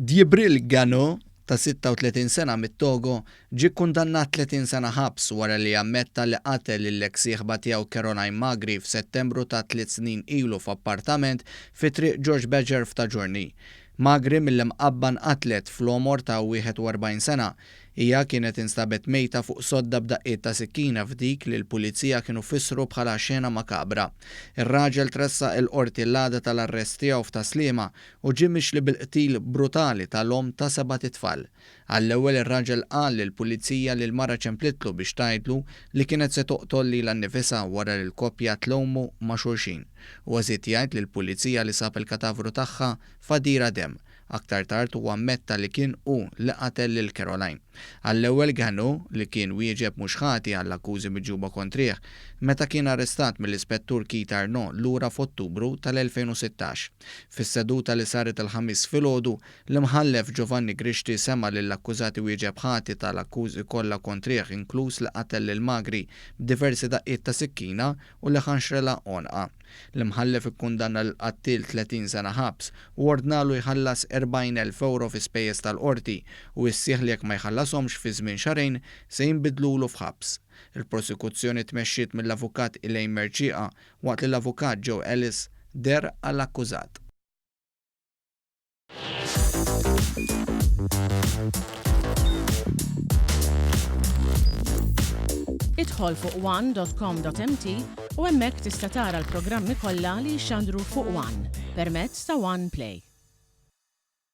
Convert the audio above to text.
Djibril Gano, ta' 36 sena mit-Togo, ġie kkundannat 30 sena ħabs wara li ammetta li qatel lill-eks sieħba tiegħu Caroline Magri f'Settembru ta' tliet snin ilu f'appartament fi Triq George Badger f'Ta' Ġurni. Magri mill-Imqabba nqatlet fl-għomor ta' 41 sena. Hija kienet instabet mejta fuq sodda b'daqqiet ta' sikkina f'dik li l-Pulizija kienu fissru bħala xena makabra. Ir-raġel tressaq il-Qorti l-għada tal-arrest tiegħu f'Tas-Sliema u ġie mixli bil-qtil brutali tal-omm ta' sebat itfal. Għall-ewwel ir-raġel qal lill-Pulizija li l-mara ċemplitlu biex tgħidlu li kienet se toqtol lilha nnifisha wara li l-koppja tlewmu ma' xulxin. Huwa żied jgħid lill-Pulizija li sab il-katavru tagħha f'għadira demm. Aktar tard huwa ammetta li kien hu li qatel lil Caroline. Għall-ewwel Ganu, li kien wieġeb mhux ħati għall-akkużi miġjuba kontrih meta kien arrestat mill-Ispettur Keith Arnaud lura f'Ottubru tal-2016. Fis-seduta li saret il-Ħamis filgħodu, l-Imħallef Giovanni Grixti sema' lill-akkużat iwieġeb ħati tal-akkużi kollha kontrih inkluż li qatel lil Magri b'diversi daqqiet ta' sikkina u li ħanxrelha għonqha. L-Imħallef ikkundanna lill-qattiel 30 sena ħabs u ordnalu jħallas 40,000 ewro fi spejjeż tal-Qorti u wissieh li jekk ma jħallashomx fi żmien xahrejn se jinbidlulu f'ħabs. Il-prosekuzzjoni tmexxiet mill-Avukat Elaine Mercieca waqt li l-Avukat Joe Ellis deher għall-akkużat. Idħol fuq one.com.mt u hemmhekk tista' tara l-programmi kollha li jixxandru fuq One permezz ta' One Play.